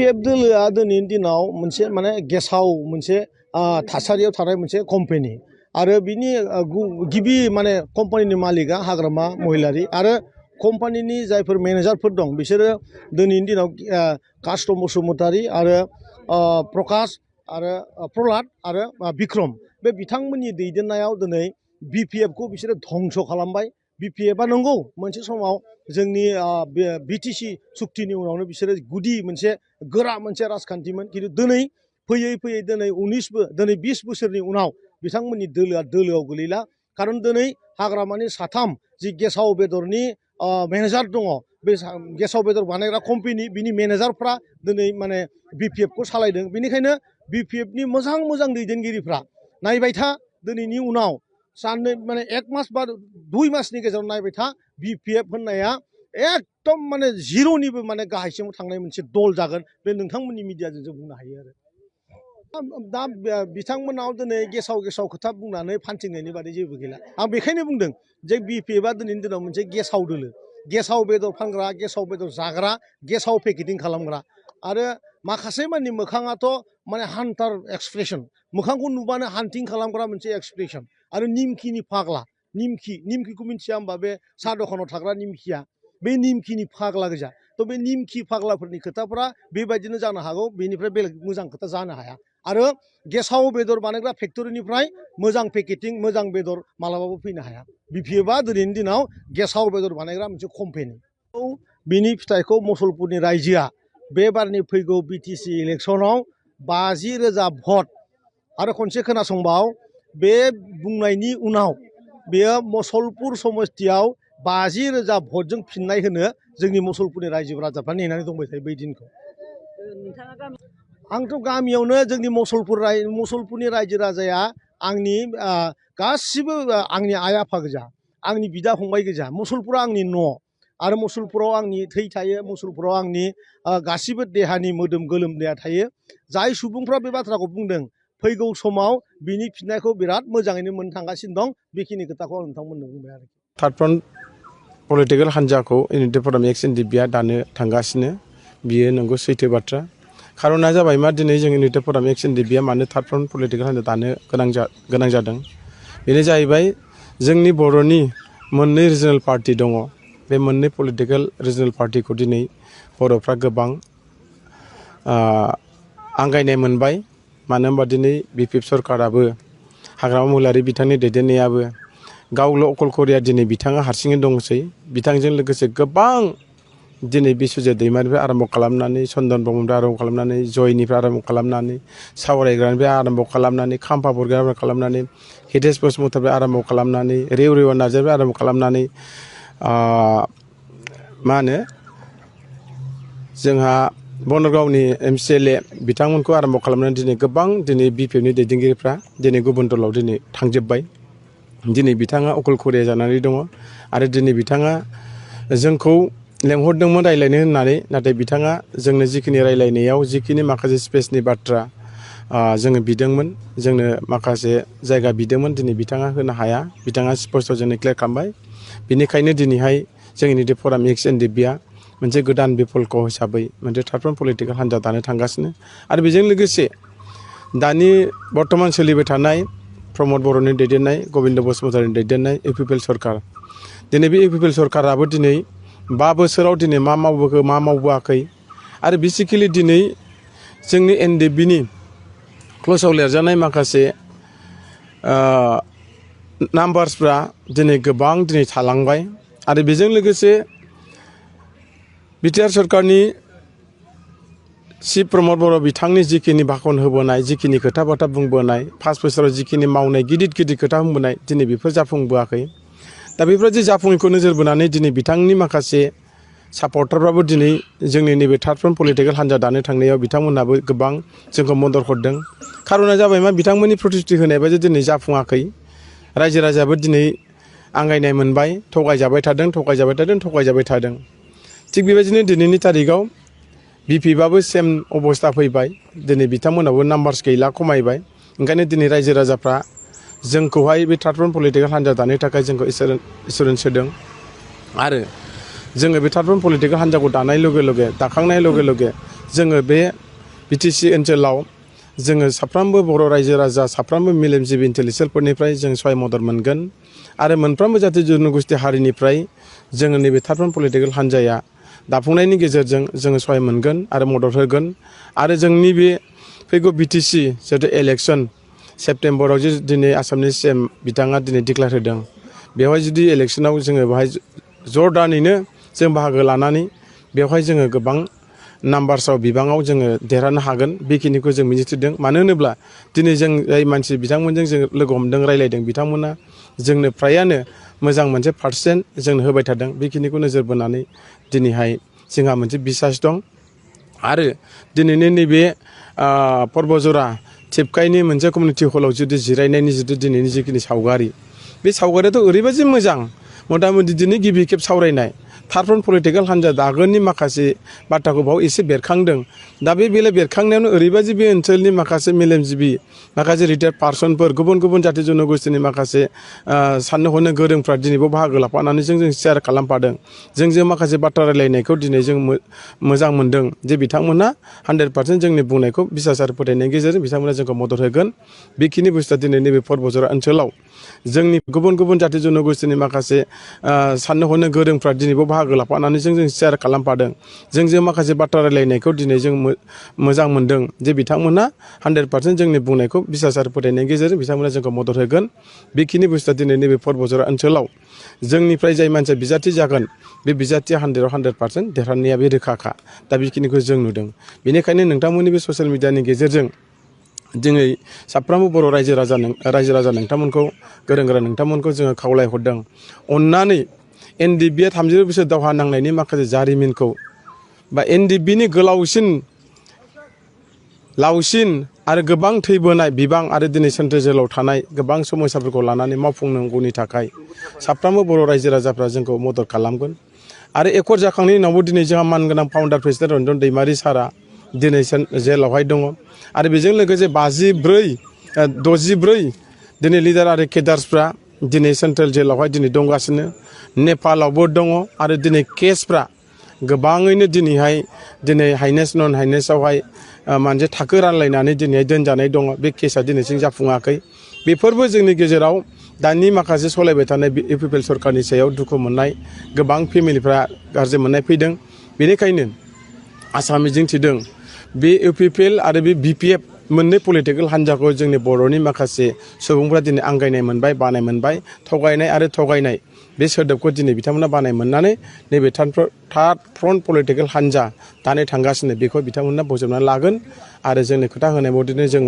PF दोलोआ दिनैनि दिनाव मोनसे माने गेसाव मोनसे थासारियाव थानाय मोनसे कम्पानि आरो बिनि गिबि माने कम्पानिनि मालिका हाग्रामा महिलारि आरो कम्पानिनि जायफोर मेनेजारफोर दं बिसोरो दिनैनि दिनाव कास्टम बसुमतारी आरो प्रकाश आरो प्रहलाद आरो बिक्रम बे बिथांमोननि दैदेननायाव दिनै BPF खौ बिसोरो धंस खालामबाय। BPF आ नंगौ मोनसे समाव जोंनि BTC सुक्तिनि उनावनो बिसोरो गुदि मोनसे गोरा मोनसे राजखान्थिमोन खिन्थु दिनै फैयै फैयै दिनै 20 बोसोरनि उनाव बिथांमोननि दोलोआव गोलैला खारन दिनै हाग्रामानि साथाम जि गेसाव बेदरनि मेनेजार दङ बे गेसाव बेदर बानायग्रा कम्पानि बिनि मेनेजारफ्रा दिनै माने BPF खौ सालायदों। बेनिखायनो BPF नि मोजां दैदेनगिरिफ्रा नायबाय था दिनैनि उनाव साननै माने 1 मास बा 2 मासनि गेजेराव नायबाय था BPF होननाया एकदम माने जिर'निबो माने गाहायसिमाव थांनाय मोनसे दल जागोन। बे नोंथांमोननि मिडियाजों जों बुंनो हायो आरो दा बिथांमोनाव दिनै गेसाव खोथा बुंनानै फान्थिंनायनि बादै जेबो गैला। आं बेखायनो बुंदों जे BPF आ दिनैनि दिनाव मोनसे गेसाव दोलो, गेसाव बेदर फानग्रा, गेसाव बेदर जाग्रा, गेसाव पेकेटिं खालामग्रा आरो माखासे माननि मोखाङाथ' माने हान्टार एक्सप्रेसन, मोखांखौ नुबानो हान्टिं खालामग्रा मोनसे एक्सप्रेसन आरो निमखिनि फाग्ला। निमखिखौ मिथिया होमबा बे साहा दखानाव थाग्रा निमखिया बे निमखिनि फाग्ला गोजा। थ' बे निमखि फाग्लाफोरनि खोथाफ्रा बेबायदिनो जानो हागौ, बेनिफ्राय बेलेग मोजां खोथा जानो हाया। आरो गेसाव बेदर बानायग्रा फेक्टरिनिफ्राय मोजां पेकेटिं मोजां बेदर मालाबाबो फैनो हाया। BPF आ दिनैनि दिनाव गेसाव बेदर बानायग्रा मोनसे कम्पानि। बिनि फिथाइखौ मुसलपुरनि रायजोआ बे बारनि फैगौ BTC इलेक्सनाव 50,000 भट आरो खनसे खोनासंबाव बे बुंनायनि उनाव बेयो मुसलपुर समस्तियाव 50,000 भटजों फिननाय होनो जोंनि मुसलपुरनि रायजो राजाफ्रा नेनानै दंबाय थायो बै दिनखौ। आंथ' गामियावनो जोंनि मुसलपुरनि रायजो राजाया आंनि गासिबो आंनि आइ आफा गोजा, आंनि बिदा फंबाय गोजा। मुसलपुरा आंनि न' आरो मुसलपुराव आंनि थै थायो, मुसलपुराव आंनि गासिबो देहानि मोदोम गोलोमदैया थायो। जाय सुबुंफ्रा बे बाथ्राखौ बुंदों फैगौ समाव बिनि फिननायखौ बिराद मोजाङैनो मोननो थांगासिनो दं। बेखिनि खोथाखौ आं नोंथांमोननो बुंबाय आरो थार्ड फ्रन्ट पलिटिकेल हान्जाखौ इउनाइटेड फर एक्स-एन-डि-पि आ दानो थांगासिनो, बियो नंगौ सैथो बाथ्रा। खारना जाबाय मा दिनै जों इउनाइटेड फर एक्स-एन-डि-पि आ मानो थार्ड फ्रन्ट पलिटिकेल हान्जा दानो गोनां जादों बेनो जाहैबाय जोंनि बर'नि मोननै रिजनेल पार्टि दङ। बे मोननै पलिटिकेल रिजनेल पार्टिखौ दिनै बर'फ्रा गोबां आंगायनाय मोनबाय। मानो होनबा दिनै BPF सरकाराबो हाग्रामा महिलारि बिथांनि दैदेननायाबो गावल' अकलखरिया दिनै बिथाङा हारसिङै दंसै। बिथांजों लोगोसे गोबां दिनै बिस्वजित दैमारिनिफ्राय आरम्भ खालामनानै, चन्दन ब्रह्मनिफ्राय आरम्भ खालामनानै, जयनिफ्राय आरम्भ खालामनानै, सावरायग्रानिफ्राय आरम्भ खालामनानै, खाम्फा बरग'निफ्राय खालामनानै, हितेश बसुमतारिनिफ्राय आरम्भ खालामनानै, रेवरेवा नार्जारिनिफ्राय आरम्भ खालामनानै मा होनो जोंहा बनरगावनि MCLA बिथांमोनखौ आरम्भ खालामनानै दिनै गोबां दिनै BPF नि दैदेनगिरिफ्रा दिनै गुबुन दलाव दिनै थांजोब्बाय। दिनै बिथाङा अकलखरिया जानानै दङ आरो दिनै बिथाङा जोंखौ लेंहरदोंमोन रायज्लायनो होननानै, नाथाय बिथाङा जोंनो जिखिनि रायज्लायनायाव जिखिनि माखासे स्पेसनि बाथ्रा जोङो बिदोंमोन, जोंनो माखासे जायगा बिदोंमोन, दिनै बिथाङा होनो हाया। बिथाङा स्पष्ट जोंनो क्लियार खालामबाय। बेनिखायनो दिनैहाय जोंनि इउनाइटेड फर एक्स-एन-डि-पि आ मोनसे गोदान बिकल्प हिसाबै मोनसे थार्ड फ्रन्ट पलिटिकेल हान्जा दानो थांगासिनो आरो बेजों लोगोसे दानि बर्थमान सोलिबाय थानाय प्रमद बर'नि दैदेननाय, गबिन्द बसुमतारिनि दैदेननाय UPPL सरकार, दिनै बे UPPL सरकाराबो दिनै 5 बोसोराव दिनै मा मावबोखो मा मावबोआखै आरो बेसिकेलि दिनै जोंनि NDP नि क्लसाव लिरजानाय माखासे नाम्बार्सफ्रा दिनै गोबां दिनै थालांबाय आरो बेजों लोगोसे बिटिआर सरकारनि चिफ प्रमद बर' बिथांनि जिखिनि भाषण होबोनाय, जिखिनि खोथा बाथ्रा बुंबोनाय, 5 बोसोराव जिखिनि मावनाय गिदिर खोथा बुंबोनाय, दिनै बेफोर जाफुंबोआखै। दा बेफोर जे जाफुङैखौ नोजोर बोनानै दिनै बिथांनि माखासे सापर्टारफ्राबो दिनै जोंनि नैबे थार्ड फ्रन्ट पलिटिकेल हान्जा दानो थांनायाव बिथांमोनहाबो गोबां जोंखौ मदद हरदों। खारना जाबाय मा बिथांमोननि प्रतिश्रुति होनाय बायदि दिनै जाफुङाखै। रायजो राजायाबो दिनै आंगायनाय मोनबाय, थगायजाबाय थादों। थिग बेबायदिनो दिनैनि तारिखाव BPF आबो सेम अबस्था फैबाय। दिनै बिथांमोनाबो नाम्बार्स गैला, खमायबाय। ओंखायनो दिनै रायजो राजाफ्रा जोंखौहाय बे थार्ड फ्रन्ट पलिटिकेल हान्जा दानो थाखाय जोंखौ एसुरेन्स होदों आरो जोङो बे थार्ड फ्रन्ट पलिटिकेल हान्जाखौ दाखांनाय लगे लगे जोङो बे बिटिसि ओनसोलाव जोङो साफ्रोमबो बर' रायजो राजा साफ्रोमबो मेलेमजिबि इन्टेलेक्सुयेलफोरनिफ्राय जों सहाय मदद मोनगोन आरो मोनफ्रोमबो जाथि जन'गोष्ठि हारिनिफ्राय जोङो नैबे थार्ड फ्रन्ट पलिटिकेल हान्जाया दाफुंनायनि गेजेरजों जोङो सहाय मोनगोन आरो मदद होगोन आरो जोंनि बे फैगौ बिटिसि जिहेतु इलेक्सन सेप्तेम्बराव जे दिनै आसामनि CM बिथाङा दिनै डिक्लेयार होदों बेवहाय जुदि इलेक्सनाव जोङो बेवहाय जरदानैनो जों बाहागो लानानै बेवहाय जोङो गोबां नाम्बार्सआव बिबाङाव जोङो देरहानो हागोन बेखिनिखौ जों मिजिंथिदों मानो होनोब्ला दिनै जों जाय मानसि बिथांमोनजों जों लोगो हमदों रायलायदों बिथांमोना जोंनो फ्रायानो मोजां मोनसे पार्सेन्ट जोंनो होबाय थादों बेखिनिखौ नोजोर बोनानै दिनैहाय जोंहा मोनसे बिसास दं आरो दिनैनि नैबे पर्बजरा टिपकाइनि मोनसे कमिउनिटि हलाव जुदि जिरायनायनि जुदि दिनैनि जिखिनि सावगारि बे सावगारियाथ' ओरैबायदि मोजां मथा मथि दिनै गिबि खेब सावरायनाय थार्ड फ्रन्ट पलिटिकेल हान्जा दागोननि माखासे बाथ्राखौ बाव एसे बेरखांदों दा बे बेले बेरखांनायावनो ओरैबायदि बे ओनसोलनि माखासे मेलेमजिबि माखासे रिटायार्ड पार्सनफोर गुबुन गुबुन जाथि जन'गोष्ठिनि माखासे साननो हनो गोरोंफ्रा दिनैबो बाहागो लाफानानै जों शेयार खालामफादों जों माखासे बाथ्रा रायलायनायखौ दिनै जों मोजां मोनदों जे बिथांमोना 100% जोंनि बुंनायखौ बिसास आरो फोथायनायनि गेजेरजों बिथांमोना जोंखौ मदद होगोन बेखिनि बुस्थुआ दिनै नैबे पर्बजरा ओनसोलाव जोंनि गुबुन गुबुन जाथि जन'गोष्ठिनि माखासे साननो हनो गोरोंफ्रा दिनैबो बाहागो लाफानानै जों शेयार खालामफादों जों माखासे बाथ्रा रायलायनायखौ दिनै जों मोजां मोनदों जे बिथांमोना 100% जोंनि बुंनायखौ बिसास आरो फोथायनायनि गेजेरजों बिथांमोना जोंखौ मदद होगोन बेखिनि बुस्थुआ दिनै नैबे पर्बजरा ओनसोलाव जोंनिफ्राय जाय मानसिया बिजाथि जागोन बे बिजाथिया 100% देरहानाया बे रोखाखा दा बेखिनिखौ जों नुदों बेनिखायनो नोंथांमोननि बे ससियेल मिडियानि गेजेरजों दिनै साफ्रोमबो बर' रायजो राजा नोंथांमोनखौ गोरों गोरा नोंथांमोनखौ जोङो खावलायहरदों अननानै NDBआ 30 बोसोर दावहा नांनायनि माखासे जारिमिनखौ बा NDBनि गोलावसिन लावसिन आरो गोबां थैबोनाय बिबां आरो दिनै सेन्ट्रेल जेलाव थानाय गोबां समस्याफोरखौ लानानै मावफुंनांगौनि थाखाय साफ्रोमबो बर' रायजो राजाफ्रा जोंखौ मदद खालामगोन आरो एकर्ड जाखांनायनि उनावबो दिनै जोंहा मानगोनां फाउन्डार प्रेसिडेन्ट रन्जन दैमारि सारा दिनै जेलावहाय दङ आरो बेजों लोगोसे 64 दिनै लिडार आरो केडार्सफ्रा दिनै सेन्ट्रेल जेलावहाय दिनै दंगासिनो नेपालावबो दङ आरो दिनै केसफ्रा गोबाङैनो दिनै हाइनेस नन हाइनेसआवहाय मोनसे थाखो रानलायनानै दिनैहाय दोनजानाय दङ बे केसा दिनैसिम जाफुङाखै बेफोरबो जोंनि गेजेराव दानि माखासे सलायबाय थानाय UPPL सरकारनि सायाव दुखु मोननाय गोबां फेमिलिफ्रा गाज्रि मोननाय फैदों बेनिखायनो आसा मिजिंथिदों बे UPPL आरो बे BPF मोननै पलिटिकेल हान्जाखौ जोंनि बर'नि माखासे सुबुंफ्रा दिनै आंगायनाय मोनबाय बानाय मोनबाय थगायनाय आरो थगायनाय बे सोदोबखौ दिनै बिथांमोना बानाय मोननानै नैबे थार्ड फ्रन्ट पलिटिकेल हान्जा दानो थांगासिनो बेखौ बिथांमोना बजबनानै लागोन आरो जोंनो खोथा होनाय मथेनो जों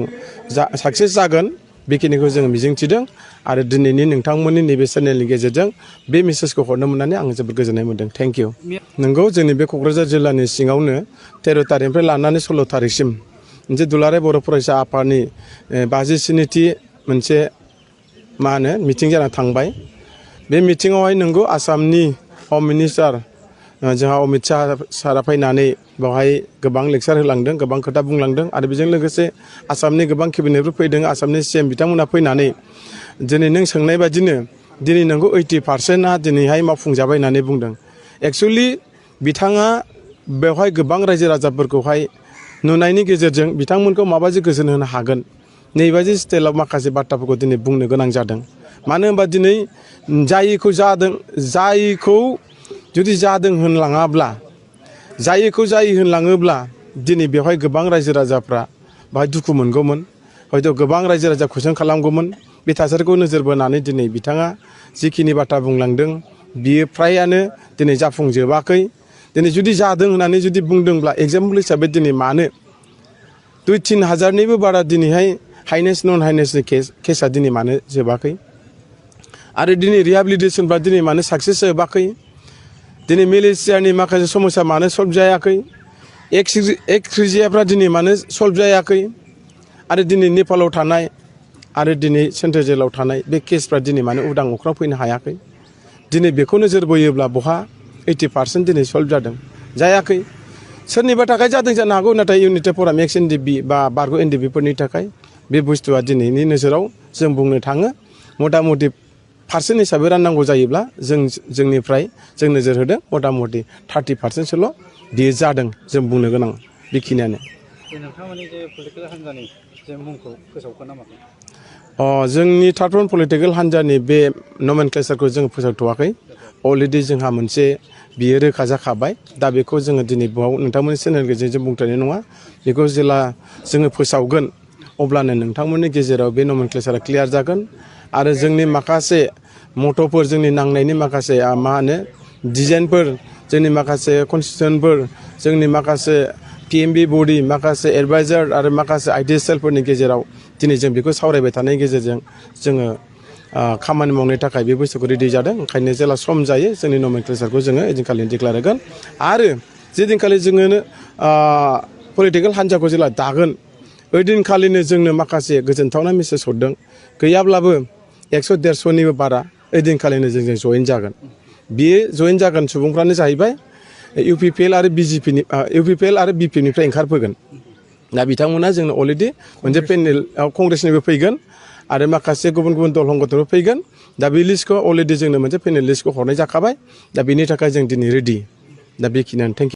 साक्सेस जागोन बेखिनिखौ जों मिजिंथिदों आरो दिनैनि नोंथांमोननि नैबे चेनेलनि गेजेरजों बे मेसेजखौ हरनो मोननानै आं जोबोद गोजोननाय मोनदों थेंक इउ नोंगौ जोंनि बे क'क्राझार जिल्लानि सिङावनो 13 तारिखनिफ्राय लानानै 16 तारिखसिम मोनसे दुलाराय बर' फरायसा आफादनि 57थि मोनसे मिटिं जाना थांबाय बे मिटिङावहाय नोंगौ आसामनि हम मिनिस्टार जोंहा अमित शाह सारा फैनानै बेवहाय गोबां लेक्सार होलांदों गोबां खोथा बुंलांदों आरो बेजों लोगोसे आसामनि गोबां केबिनेटफोर फैदों आसामनि CM बिथांमोना फैनानै दिनै नों सोंनाय बादिनो दिनै नोंगौ 80%आ दिनैहाय मावफुंजाबाय होननानै बुंदों एक्सुवेलि बिथाङा बेवहाय गोबां रायजो राजाफोरखौहाय नुनायनि गेजेरजों बिथांमोनखौ माबायदि गोजोन होनो हागोन नैबायदि स्टाइलाव माखासे बाथ्राफोरखौ दिनै बुंनो गोनां जादों मानो होनबा दिनै जायिखौ जुदि जादों होनलाङाब्ला जायो होनलाङोब्ला दिनै बेवहाय गोबां रायजो राजाफ्रा बाहाय दुखु मोनगौमोन हयथ' गोबां रायजो राजा कुइसन खालामगौमोन बे थासारिखौ नोजोर बोनानै दिनै बिथाङा जिखिनि बाथ्रा बुंलांदों बियो फ्रायानो दिनै जाफुंजोबाखै दिनै जुदि जादों होननानै जुदि बुंदोंब्ला एग्जाम्पल हिसाबै दिनै मानो 2-3 हाजारनिबो बारा दिनैहाय हाइनेस नन हाइनेसनि केसा दिनै मानो जोबाखै आरो दिनै रिहेबिलिटेसनफ्रा दिनै मानो साक्सेस जोबाखै दिनै मेलेसियानि माखासे समस्या मानो सल्भ जायाखै एक्सक्रिजियाफ्रा दिनै मानो सल्भ जायाखै आरो दिनै नेपालाव थानाय आरो दिनै सेन्ट्रेल जेलाव थानाय बे केसफ्रा दिनै मानो उदां अख्रां फैनो हायाखै दिनै बेखौ नोजोर बोयोब्ला बहा 80% दिनै सल्भ जायाखै सोरनिबा थाखाय जादों जानो हागौ नाथाय इउनिटेड फराम एक्स NDB बा बारग' NDBफोरनि थाखाय बे बुस्थुआ दिनैनि नोजोराव जों बुंनो थाङो मथा मथि पार्सेन्ट हिसाबै राननांगौ जायोब्ला जोंनिफ्राय जों नोजोर होदों मथा मथि 30%सोल' बियो जादों जों बुंनो गोनां बेखिनियानो नोंथांमोननि जे पलिटिकेल हान्जानि जे मुंखौ फोसावखो ना माखो? जोंनि थार्ड पलिटिकेल हान्जानि बे नमेनक्लेचारखौ जों फोसावथ'वाखै अलरेडि जोंहा मोनसे बियो रोखा जाखाबाय दा बेखौ जोङो दिनै बेयाव नोंथांमोननि चेनेल गेजेरजों जों बुंथ'नाय नङा बेखौ जेला जोङो फोसावगोन अब्लानो नोंथांमोननि गेजेराव बे नमेनक्लेचारा क्लियार जागोन आरो जोंनि माखासे मट'फोर जोंनि नांनायनि माखासे मा होनो डिजाइनफोर जोंनि माखासे कनस्टिटिउसनफोर जोंनि माखासे PMB बडि माखासे एडभाइजार आरो माखासे ITSLफोरनि गेजेराव दिनै जों बेखौ सावरायबाय थानायनि गेजेरजों जोङो खामानि मावनो थाखाय बे बुस्थुखौ रेडि जादों ओंखायनो जेला सम जायो जोंनि नमेनक्लेचारखौ जोङो ओइदिनखालि डिक्लेयार होगोन आरो जेदिनखालि जोङो पलिटिकेल हान्जाखौ जेला दागोन ओइदिनखालिनो जोंनो माखासे गोजोनथावना मेसेज हरदों गैयाब्लाबो 100-150निबो बारा ओइदिनखालिनो जों जयेन जागोन बियो जयेन जागोन सुबुंफ्रानो जाहैबाय UPPL आरो UPPL आरो BPनिफ्राय ओंखारफोगोन दा बिथांमोना जोंनो अलरेडि मोनसे पेनेल कंग्रेसनिबो फैगोन आरो माखासे गुबुन गुबुन दल हंगतनबो फैगोन दा बे लिस्टखौ अलरेडि जोंनो मोनसे पेनेल लिस्टखौ हरनाय जाखाबाय दा बेनि थाखाय जों दिनै रेडि दा बेखिनियानो थेंक इउ